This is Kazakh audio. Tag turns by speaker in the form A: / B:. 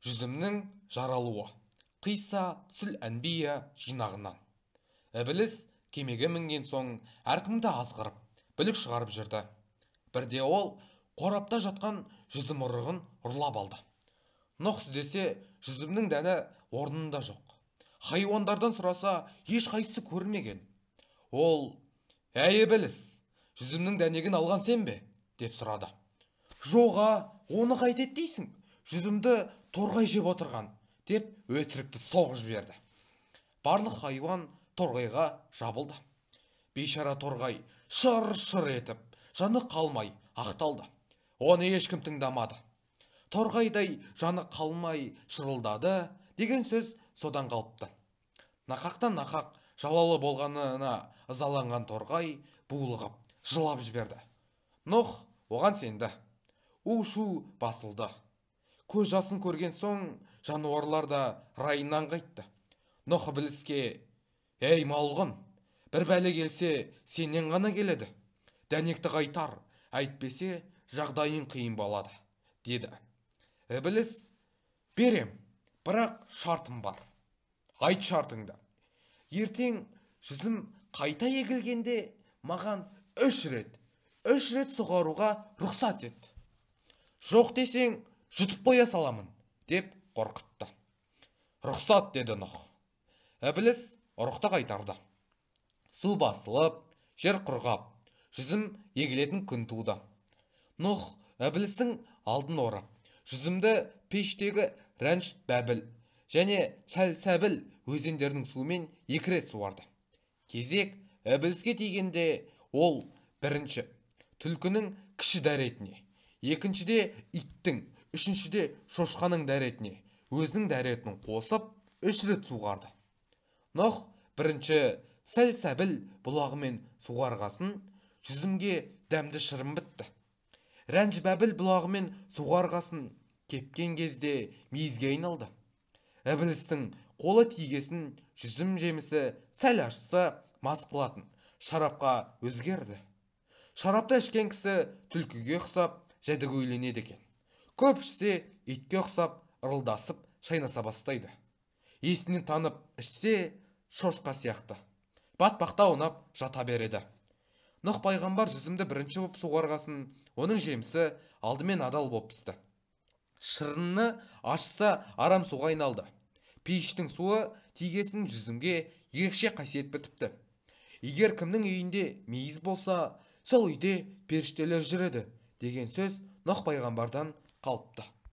A: Жүзімнің жаралуы. Қисса сүл-Әнбия жинағынан. Ібіліс кемеге мінген соң әркімді азғырып, бүлік шығарып жүрді. Бірде ол қорапта жатқан жүзім ұрығын ұрлап алды. Нұх іздесе, жүзімнің дәні орнында жоқ. Хайуандардан сұраса, ешқайсысы көрмеген. Ол: «Әй ібіліс, жүзімнің дәнегін алған сен бе?» деп сұрады. «Жоға, оны қайтеді дейсің? Жүзімді торғай жеп отырған», деп өтірікті соғып жіберді. Барлық хайуан торғайға жабылды. Бейшара торғай шыр-шыр етіп, жаны қалмай ақталды. Оны ешкім тыңдамады. Торғайдай жаны қалмай шырылдады деген сөз содан қалыпты. Нақақтан нақақ жалалы болғанына ызаланған торғай булығып жылап жіберді. Нұх оған сенді. У-шу басылды. Көз жасын көрген соң жануарлар да райынан қайтты. Нұх ібіліске: «Ей малғұн, бір бәле келсе сенен ғана келеді. Дәнекті қайтар, әйтпесе жағдайың қиын болады», деді. Ібіліс: «Берем, бірақ шартым бар». «Айт шартыңды». «Ертең жүзім қайта егілгенде маған 3 рет, 3 рет суғаруға рұқсат ет. Жоқ десең, жұтып қоя саламын», деп қорқытты. «Рұқсат», деді Нұх. Ібіліс ұрықты қайтарды. Су басылып, жер құрғап, жүзім егілетін күн туды. Нұх ібілістің алдын орап, жүзімді пештегі Рәнж Бәбіл және Сәлсәбіл өзендерінің суымен 2 рет суарды. Кезек ібіліске тигенде ол бірінші түлкінің кіші дәретіне, екіншіде иттің, үшіншіде шошқаның дәретіне өзінің дәретін қосып 3 рет суғарды. Нұх бірінші Сәлсәбіл бұлағымен суғарғасын жүзімге дәмді шырын бітті. Рәнж Бәбіл бұлағымен суғарғасын кепкен кезде мейізге айналды. Ібілістің қолы тигесін жүзім жемісі сәл ашса мас қылатын шарапқа өзгерді. Шарапты ішкен кісі түлкіге ұқсап жәдігөйленеді екен. Көп ішсе итке ұқсап ырылдасып шайнаса бастайды. Есінен танып ішсе шошқа сияқты батпақта аунап жата береді. Нұх пайғамбар жүзімді бірінші боп суғарғасын оның жемісі алдымен адал боп пісті. Шырыны ашса арам суға айналды. Пейіштің суы тигесін жүзімге ерекше қасиет бітіпті. Егер кімнің үйінде мейіз болса, сол үйде періштелер жүреді деген сөз Нұх пайғамбардан қалыпты.